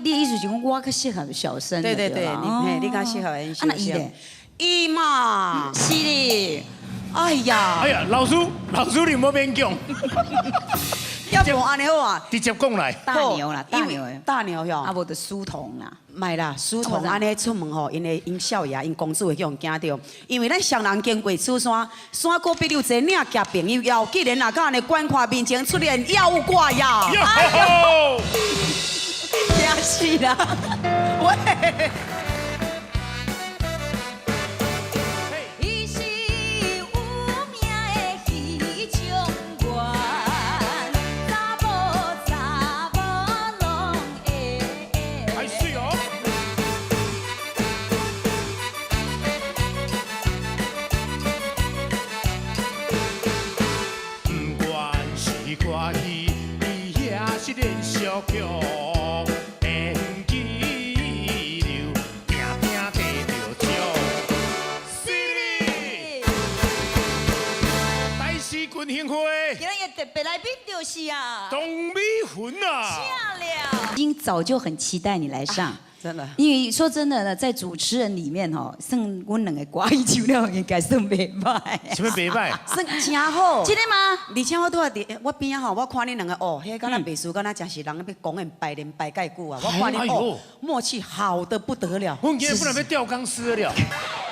你的意思是講我較適合小生？對對對，吧。你嘿，你較適合演小生。啊那伊咧？伊嘛，是的。哎呀。哎呀，老師，老師你莫勉強。要無按呢好啊？直接講來。大牛啦，大牛。大牛喲。啊無就書童啦。莫啦，書童按呢出門吼，𪜶的𪜶少爺、𪜶公子會去予驚著，因為咱雙人經過此山，山高必有坐領夾朋友腰，既然若敢按呢觀看面前出現妖怪呀！哎呦，驚死啦！喂。伊是有名的戲唱員，查某查某攏會。還水哦。不管是歌戲，也是連續劇，演技流，定定得著獎。是哩，台視群星會。今日特別來賓就是啊，董美雲啊。已經早就很期待你來上。真的。因為說真的呢，在主持人裡面吼，算阮兩個歌戲唱了應該算袂䆀。啥物袂䆀？算真好。真的嗎？而且我拄仔佇我邊仔吼，我看恁兩個哦，彼敢若袂輸，敢若真是人欲公演排練排蓋久啊。我看恁哦，默契好得不得了。阮今日本來欲吊鋼絲了，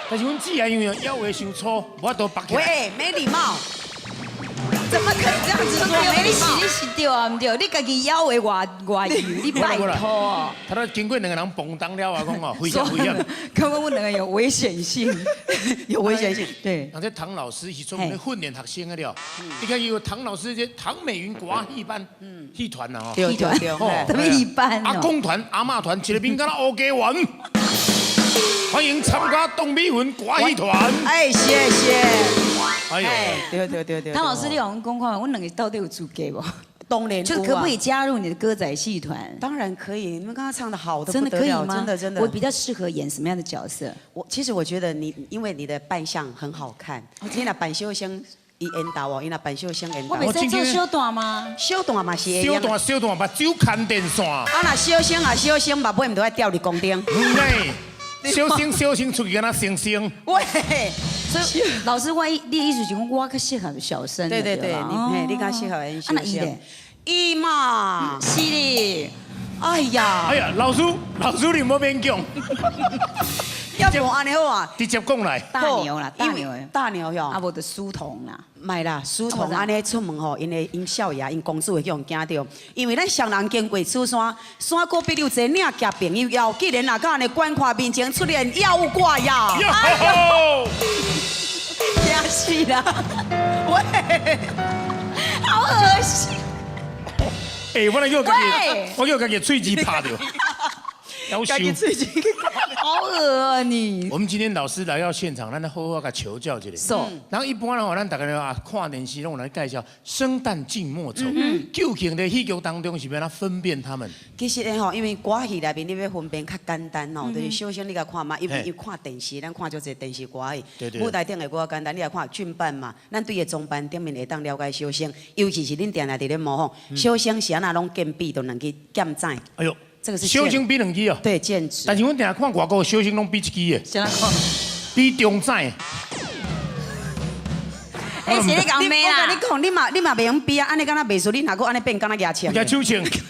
但是阮姊啊因為腰圍傷粗，無法度縛起來。喂，沒禮貌。怎麼可以這樣子說？沒禮貌。你是對啊，毋對？你家己腰圍偌偌幼，你拜託。他都經過兩個人蹦動了啊，講哦，危險危險。剛剛阮兩個有危險性，有危險性。對。人這唐老師是專門訓練學生的了。你看有唐老師這唐美雲歌戲班，戲團啊，對對對，特別一班。阿公團、阿嬤團，一個名敢若烏雞丸。歡迎參加董美雲歌戲團。哎，謝謝。哎呦，對對對對。唐老師，你予阮講看，阮兩個到底有資格無？當然，就是可不可以加入你的歌仔戲團？當然可以，你們剛剛唱的好的真的可以嗎？真的真的。我比較適合演什麼樣的角色？我其實我覺得你，因為你的扮相很好看，你若扮小生伊緣投哦，伊若扮小生緣投。我袂使做小段嗎？小段嘛是。小段小段，目睭牽電線。啊，若小生啊小生，目尾毋著愛吊佇宮頂。嗯，小生小生出去敢若星星。喂，所以老師，萬一你的意思是講我較適合小生？對對對，你嘿，你較適合演小生。伊嘛，是的。哎呀，哎呀，老師，老師你莫勉強。要無按呢好啊？直接講來。大牛啦，大牛，大牛喲。啊無就書童啦。莫啦，書童按呢出門吼，𪜶的𪜶少爺、𪜶公子會去予驚著，因為咱雙人經過此山，山高必有坐領夾朋友腰，既然若敢按呢觀看面前出現妖怪呀！哎呦，驚死啦！喂，好噁心！欸，我來叫家己，我叫家己喙舌拍著。家己喙舌，好惡啊你！我們今天老師來到現場，咱來好好共求教一下。然後一般吼，咱逐家啊看電視攏有來介紹生旦淨末丑，究竟佇戲劇當中是欲按怎分辨他們？其實咧吼，因為歌戲內面你欲分辨較簡單吼，就是小生你共看嘛，因為伊看電視，咱看足濟電視歌戲，舞台頂會閣較簡單，你來看俊扮嘛，咱對個裝扮頂面會當了解小生，尤其是恁定定佇咧模仿小生是按怎攏劍比，就兩支劍指。哎呦！這個是小生比兩支哦，對，劍指。但是阮定看外國小生攏比一支的，啥人講？比中指。欸，是你講咩啦？我共你講，你嘛袂用比啊，按呢敢若袂輸，你若閣按呢變，敢若舉槍。舉手槍。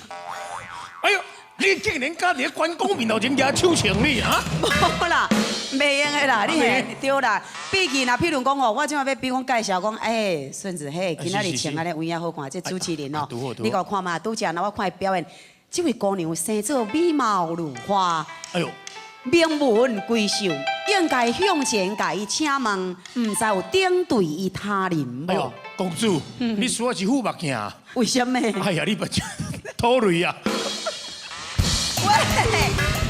哎呦，你竟然敢佇關公面頭前舉手槍你啊？無啦，袂用的啦，你嘿對啦。比起若譬如講哦，我這擺欲比講介紹講，欸，孫子嘿，今仔日穿按呢有影好看，這主持人哦，你共看嘛，拄才若我看伊表演。這位姑娘生做美貌如花，哎呦，名門閨秀，應該向前共伊請問，毋知有頂對伊他人無？哎呦，公主，你輸的是護目鏡啊？為什麼？哎呀，你目睭吐淚啊！喂，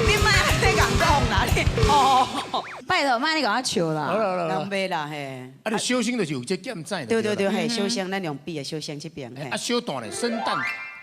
你莫按呢共講啦，你哦，拜託，莫按呢共我笑啦。好啦好啦，人袂啦嘿。啊，你小生就是有這劍指。對對對，嘿，小生咱用比的小生這邊。啊，小段咧，生旦。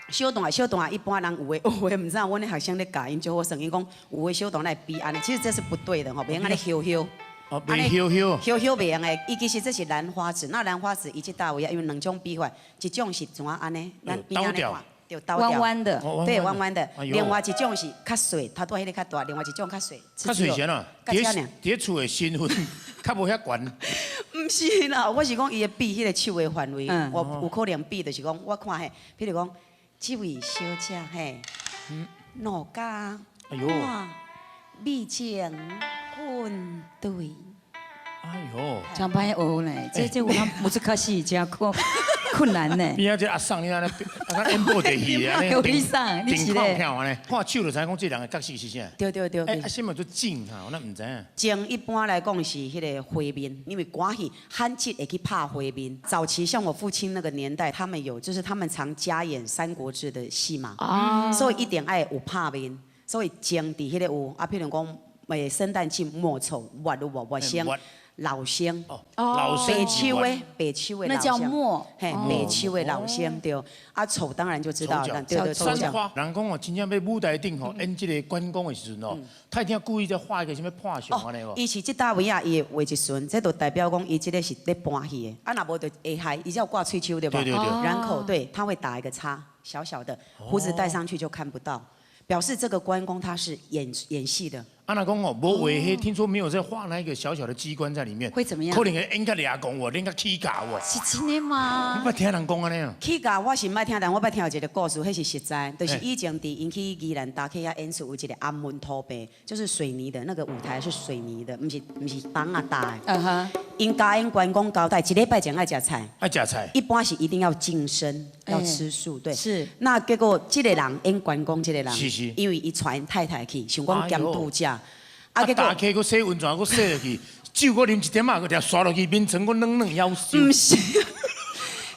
小段小段，一般人有的毋知影，阮的學生咧教𪜶就好耍，𪜶講有的小段來比按呢，其實這是不對的吼，袂用按呢搖搖。哦，袂搖搖。搖搖袂用的，伊其實這是蘭花指，那蘭花指伊這佗位啊，因為兩種比法，一種是怎按呢，咱邊按呢看。就倒彎彎的，對，彎彎的。另外一種是較細，頭拄彼个較大，另外一種較細。較細啥啊？佇厝的身份較無遐懸。毋是啦，我是講伊的比彼个手的範圍，我有可能比就是講，我看彼，譬如講，這位小姐嘿，老家，哇，美情混對。哎呦，真歹學呢，這有通無出較細，真困難呢。邊仔這阿桑，你按呢，啊，演布袋戲按呢，你桑，你是咧？看手就知影講這人的角色是啥。對對對。欸，啊，啥物做正哈？我咱毋知影。正一般來講是彼个花面，因為歌戲罕見會去拍花面。早期像我父親那個年代，他們有，就是他們常加演《三國志》的戲嘛，所以一定愛有拍面，所以正佇彼个有啊，譬如講，欸，生旦淨末丑，末有無？末生。老生，老白手的，白手的，那叫末，嘿，白手的老生對。啊，丑當然就知道，對對，丑角。人講哦，真正欲舞台頂吼演這个關公的時陣哦，他一定要故意再畫一個啥物破相按呢無？伊是這搭位啊，伊會畫一巡，這就代表講伊這个是咧搬戲的。啊，若無就會害，伊只有掛喙鬚對無？對對對。然後對，他會打一個叉，小小的鬍子戴上去就看不到，表示這個關公他是演戲的。啊，若講哦，無畫彼，聽說沒有在畫那一個小小的機關在裡面，會怎麼樣？可能會演較掠狂喎，演較起價喎。是真的嗎？你捌聽人講按呢啊？起價我是毋捌聽，但我捌聽有一個故事，彼是實在，就是以前佇𪜶去宜蘭搭去遐演出，有一個安門土地，就是水泥的那個舞台是水泥的，毋是枋仔搭的。𪜶加演關公交代，一禮拜前愛食菜。愛食菜。一般是一定要淨身，要吃素，對。是。那結果這個人演關公這個人，是因為伊帶太太去，想講兼度假。啊，結果打開閣洗溫泉，閣洗落去，酒閣啉一點仔，閣掠刷落去，眠床閣軟軟夭壽。毋是，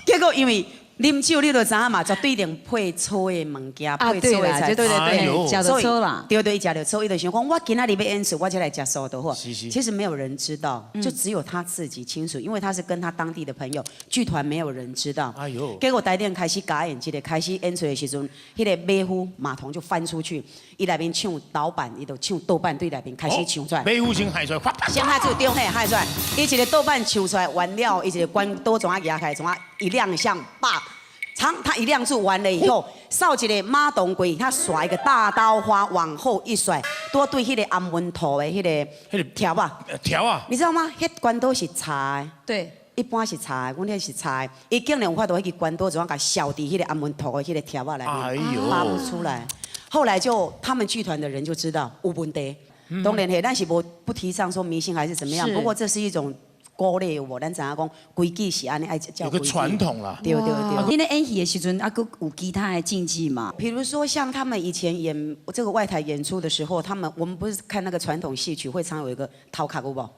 結果因為啉酒你就知影嘛，絕對一定配粗的物件，配粗的菜，對對對，食著粗啦。對對，伊食著粗，伊就想講，我今仔日欲演出，我才來食素就好。是是。其實沒有人知道，就只有他自己清楚，因為他是跟他當地的朋友，劇團沒有人知道。哎呦！結果台頂開始加演，這個開始演出的時陣，彼个馬夫馬童就翻出去，伊內面唱導板，伊就唱倒板對內面開始唱出來。馬夫先害出來，先害出，對嘿，害出來。伊一個倒板唱出來完了，伊一個關刀怎啊舉起來，怎啊一亮相，叭！長，他一亮出完了以後，掃一個馬童過，他甩一個大刀花往後一甩，多對彼個安門塗的彼个條啊，條啊，你知道嗎？彼關刀是柴的，對，一般是柴的，阮彼是柴的，伊竟然有法度彼支關刀怎啊共削佇彼个安門塗的彼个條仔內面，拔不出來。後來就他們劇團的人就知道有問題，當然彼，咱是無不提倡說迷信還是怎麼樣，不過這是一種。古禮有無？咱知影講規矩是按呢愛照。有個傳統啦。對對對。你咧演戲的時陣，啊，閣有其他的禁忌嘛？比如說像他們以前演這個外台演出的時候，他們我們不是看那個傳統戲曲，會常有一個頭殼有無？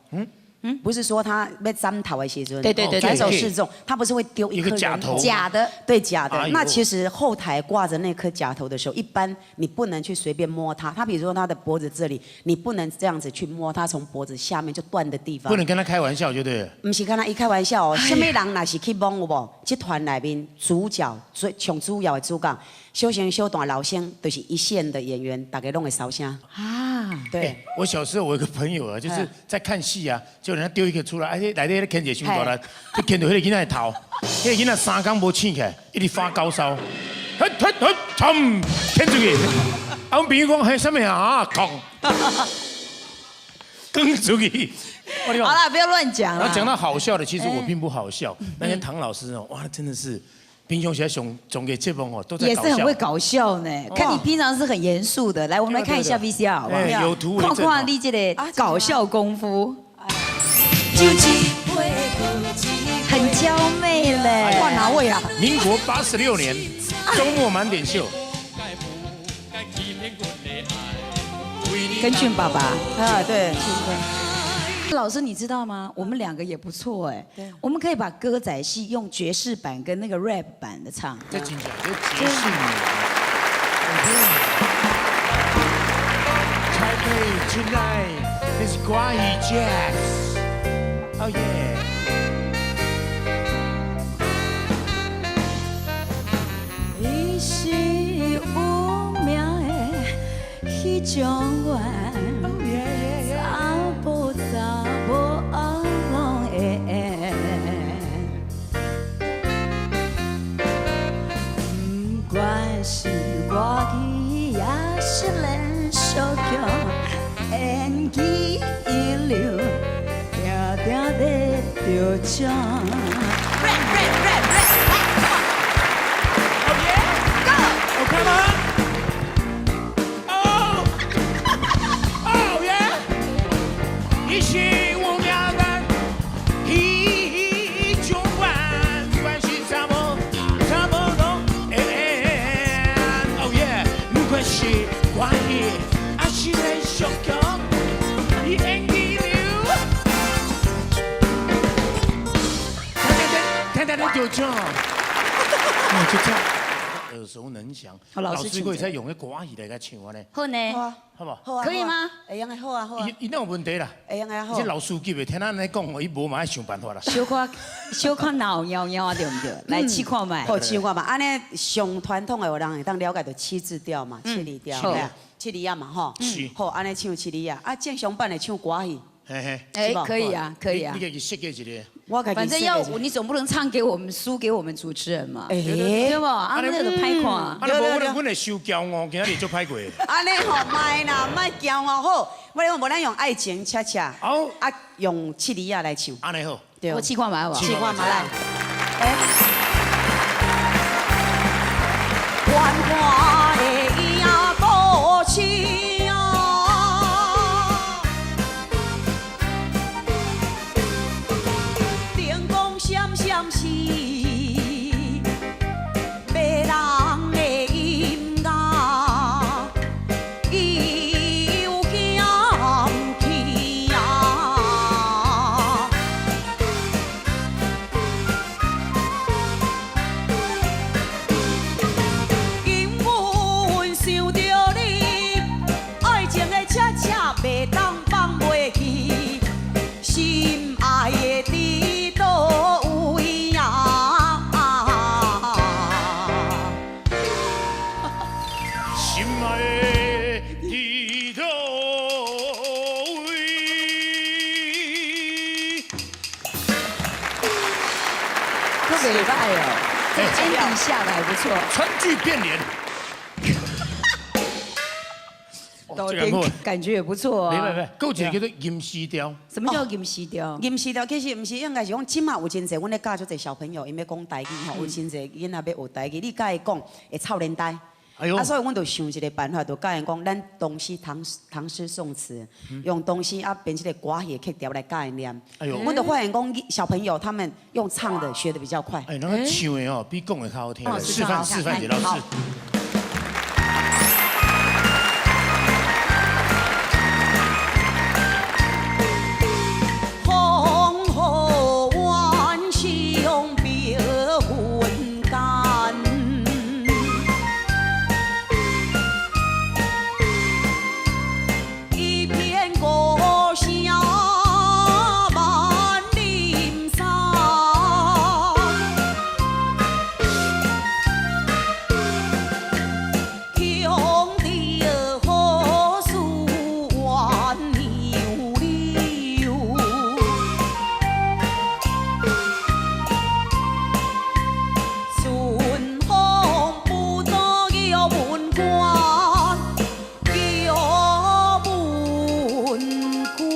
不是說他欲斬頭的時陣，對對對，斬首示眾，他不是會丟一顆假頭？假的，對假的。那其實後台掛着那顆假頭的時候，一般你不能去隨便摸它。他比如說他的脖子這裡，你不能這樣子去摸它，從脖子下面就斷的地方。不能跟他開玩笑，就對。毋是跟他一開玩笑哦，啥物人若是去摸有無？這團內面主角最上主要的主角，小生小旦老生，就是一線的演員，大家攏會燒聲。啊，對。我小時候我有個朋友啊，就是在看戲啊，就人家丟一個出來，哎，內底咧牽一個傷大力，去牽著彼個囡仔的頭，彼個囡仔3工無醒起來，一直發高燒，嘿嘿嘿，衝，牽出去。啊，阮朋友講，彼啥物啊？講，滾出去。好了，不要亂講了。講到好笑的，其實我並不好笑。那天唐老師哦，哇，真的是。平常時上總給節目哦，都在也是很會搞笑呢。看你平常是很嚴肅的，來，我們來看一下 VCR 好不好？有圖為證。看看你這個搞笑功夫，很嬌媚嘞。哇，哪位啊？民國86年，週末滿點秀。跟俊爸爸啊，對。老師，你知道嗎？我們兩個也不錯哎，我們可以把歌仔戲用爵士版跟那個 rap 版的唱。這真正這爵士女。Taipei tonight is 歌仔戲 jazz，Oh yeah。你是有名的彼種緣。查埔查某攏會緣，不管是獎。Rap rap rap rap，Go！ Oh come on! Oh! Oh yeah! 你是我两个一种关关系怎麼怎麼拢會？Oh yeah！不管是關係還是連續劇，演技流。聽聽聽聽就獎，就這樣耳熟能詳。好老師請閣會使用彼歌仔戲來共唱按呢，好呢，好啊，好無？好啊，可以嗎？會用的好啊，好啊，伊伊哪有問題啦？會用的好這。老師級的，聽咱按呢講哦，伊無嘛愛想辦法啦。小可小可鬧搖搖啊，對毋對？來試看覓。好，試看覓，按呢上傳統的有人會當了解著七字調嘛，七字調，好對啊，七字仔嘛吼。是。好，按呢唱七字仔，啊正常版的唱歌戲，嘿嘿。哎，可以啊，可以啊你。家己設計一個。我家己反正要設計一個你總不能唱給我們輸給我們主持人嘛，哎對不？啊，那個歹看。啊，無阮阮會收驕傲，今仔日足歹過。按呢吼，莫啦，莫驕傲好。我咧講無咱用愛情恰恰，好啊用七字仔來唱，按呢好。對。我試看覓好無？試看覓來。哎。繁華的夜都市啊，燈光閃閃是迷人的音樂，伊有嫌棄啊。因阮想著你，愛情的恰恰袂當放袂記，心愛的佇佗位啊？心愛的佇佗位？閣袂䆀哦，這個 ending 下的還不錯。川劇變臉。哦這個好。感覺也不錯啊。沒沒沒，閣有一個叫做吟詩調。什麼叫吟詩調？吟詩調其實毋是應該是講，這馬有真濟，阮咧教足濟小朋友，𪜶欲講台語吼，有真濟囡仔欲學台語，你教伊講會臭奶呆。哎呦啊，所以阮就想一個辦法，就教𪜶講，咱唐詩唐唐詩宋詞，用唐詩啊編這個歌戲的曲調來教𪜶念。哎呦阮就發現講，小朋友他們用唱的學得比較快。哎，那個唱的哦，比講的較好聽。哦示範示範一下，老師。風雨晚相別分間，一片歌聲萬里山。強的好事怨楊柳，春風不度玉門關，玉門關。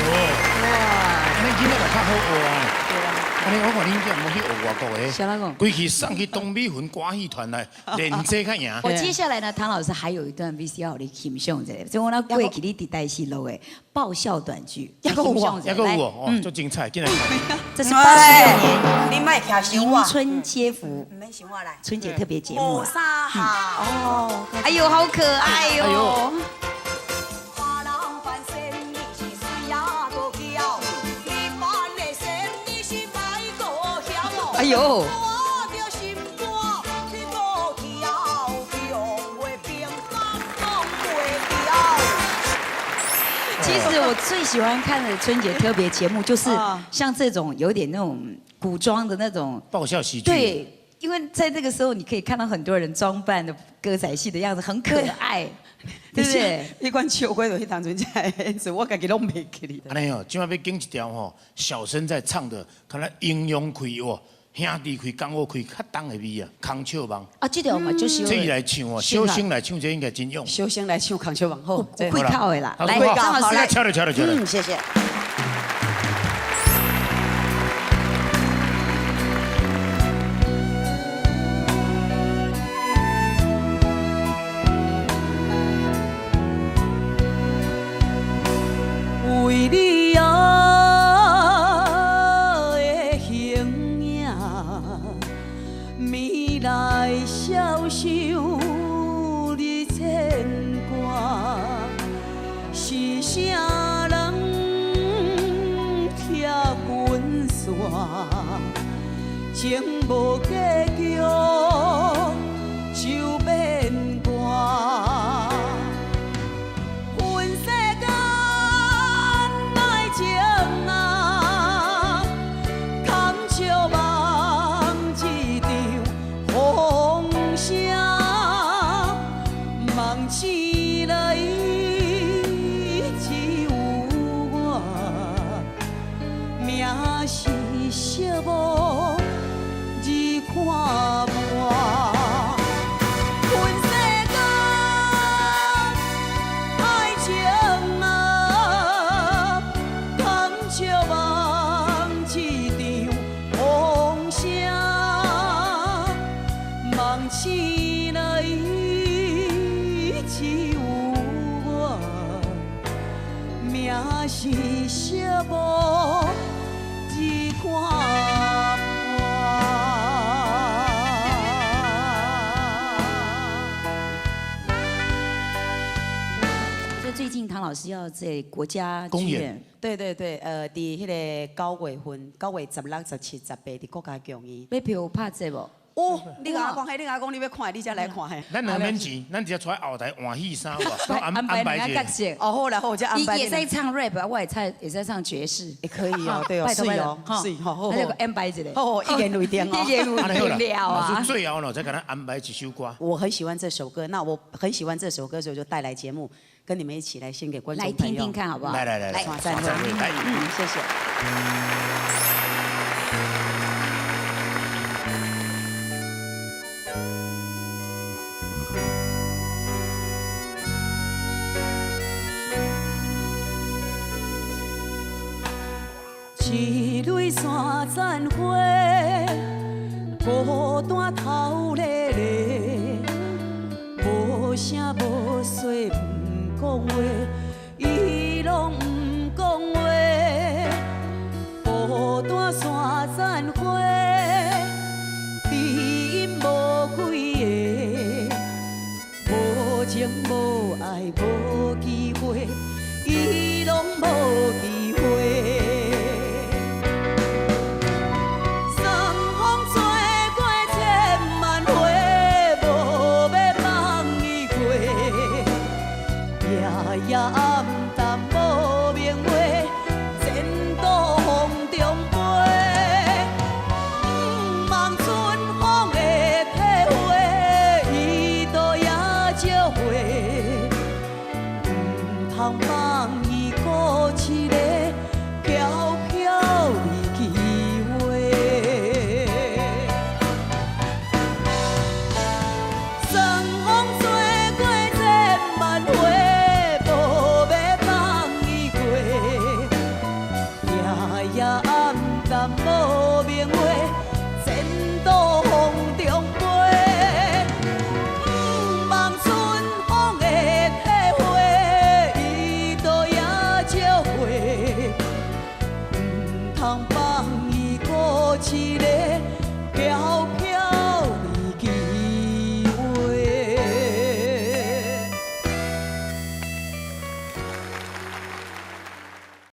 哦，按呢囡仔就較好學啊。按呢我看恁囝無去學外國的，啥人講規氣送去東美雲歌戲團來練這較贏。我接下來呢，唐老師還有一段 VCR 你欣賞一下，這我那過去你佇台視錄的爆笑短劇，還閣有啊欣賞一下還閣有哦，哦，足精彩，緊來看。這是86年你莫徛傷我迎，春接福毋免傷我來。春節特別節目無啊。啥哈哦。哎呦，好可愛哎喲呦！別人扮仙你是水也無巧，你扮的仙你是歹過曉哦。哎呦我著心肝去無巧，用袂平講講袂牢。其實我最喜歡看的春節特別節目，就是像這種有點那種古裝的那種爆笑喜劇。對，因為在這個時候，你可以看到很多人裝扮的歌仔戲的樣子，很可愛，對不對？你管笑過就彼當陣才會演，我家己攏袂記哩。按呢哦，這擺欲揀一條吼，小生在唱的，可能英勇開哇，兄弟開江湖開較重的味啊，空笑夢。啊，這條嘛就是這伊來唱哦，小生來唱這應該真勇。小生來唱空笑夢好，有開口的啦。來，張張老師，敲了敲了敲了。嗯，謝謝。為你啊的形影，暝來消受你牽掛，是啥人拆分線，情無結局就變卦。分世間愛情啊，空笑夢一場風聲，夢醒來只有我，命是寂寞你看破。分世間愛情啊，空笑夢一場風聲，夢醒來只有我，命是寂寞你看破。所以最近唐老師要在國家公演劇院，對對對，佇彼个9月份，9月16、17、18，佇國家劇院。欲票有拍折無？哦，你共我講，彼你共我講，你欲看，你才來看彼。咱兩免錢，咱直接出來後台換戲衫，安安排排兩一下個角色。哦，好啦好，這安排。伊也在唱 rap，我也在唱爵士。也可以哦，對哦，拜託是哦，是吼，好那就安排一下。好，一言為定哦。一言為定了啊。老師最後呢，再給咱安排一首歌。我很喜歡這首歌，那我很喜歡這首歌，所以就帶來節目，跟你們一起來獻給觀眾來聽聽看好不好？來來來來，來，來，嗯，謝謝。一蕊山簪花，孤單頭咧咧，無聲無說毋講話，伊攏毋講話。孤單山簪花，知音無幾个，無情無愛無機會，伊攏無機會。夜暗淡無明月，前途風中飛。毋望春風會體會，伊都也少回。毋通放伊孤一个，飄飄離奇話。霜風吹過千萬回，無欲放伊過。夜夜暗淡無明月，前途風中飛。毋望春風會體會，伊都也少回。毋通放伊孤一个。